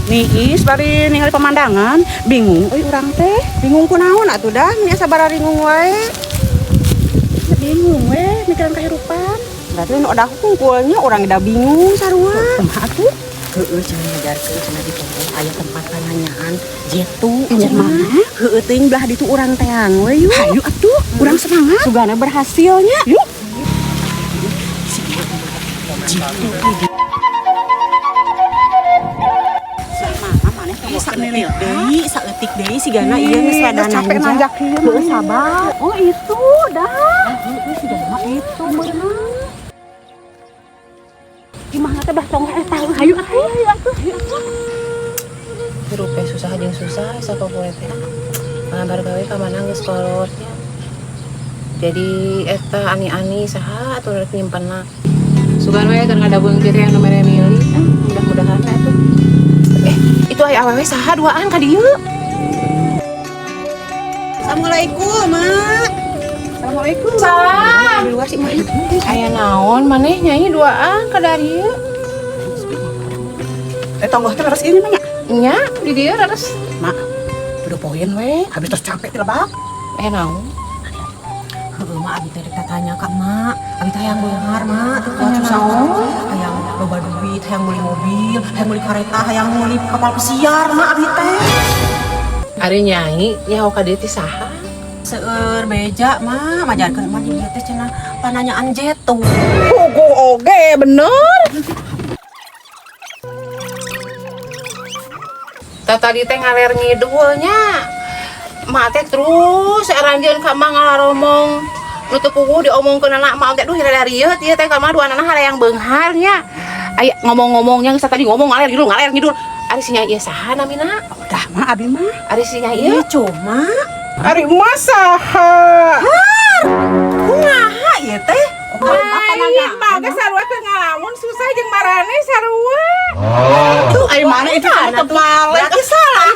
Niis bari ningali pemandangan, bingung euy urang teh. Bingung kunaon atuh dah, nya sabararingung wae. Ya, bingung we mikiran kehidupan. Berarti nu udah hungkulnya urang udah bingung sarua. Kumaha atuh? Heeh, cenah ngajarkeun cenah di pondok aya tempat pananyaan jitu. Anjir mana? Heeh, teuing belah ditu urang teang we yuk. Hayu atuh, urang semangat. Sugana berhasilnya. Yuk. Saeutik deui, saeutik deui sigana ieu geus rada capek nanjak. nanjak ieu. Heueuh, sabar. Oh itu dah. Heeh, sigana itu beunang. Gimana teh belah tonggoh eta? Hayu atuh. Hayu atuh. Hayu atuh. Hirup teh susah jeung susah sapopoe teh. Ngabar gawe ka mana geus kolotnya. Jadi eta ani-ani saha atuh rek nyimpenna. Sugan we keur ngadabeung kieu teh anu mere milih. Mudah-mudahan atuh. Itu aya awewe saha duaan ka dieu? Assalamualaikum, Mak. Assalamualaikum. Salam. Di luar sih, Mak. Aya naon maneh nyai duaan ka dieu? Eh tonggoh teh leres ini mah nya. Nya di dieu leres. Mak, udah poin we, habis terus capek ti lebak. Aya naon? Heeh, Mak, abi teh rek tanya ka Mak. Abi teh hayang beunghar, Mak. Teu Hayang susah. naon? Hayang loba duit, hayang meuli mobil, hayang meuli kareta, hayang meuli kapal pesiar, Mak, abi teh. Ari nyai nyaho ka dieu teh saha? Seueur beja, Mak. Majarkeun Mak di dieu teh cenah pananyaan jetu. Puguh oge bener. Tah tadi teh ngaler ngidul nya. Mak teh terus aranjeun ka mak ngalaromong. Nu teu puguh diomongkeun anak mak teh duh rada rieut ieu teh ka mak dua anak hayang beunghar nya. Aya ngomong-ngomongnya geus tadi ngomong ngaler ngidul ngaler ngidul. Ari si nyai ieu saha namina? Udah mah abi mah. Ari si nyai ieu Ieu cuma Ari emak saha? kumaha ieu teh? Lain mah geus sarua teu ngalamun susah jeung marane sarua. Tuh, ai mana itu sama tebalik. Berarti salah.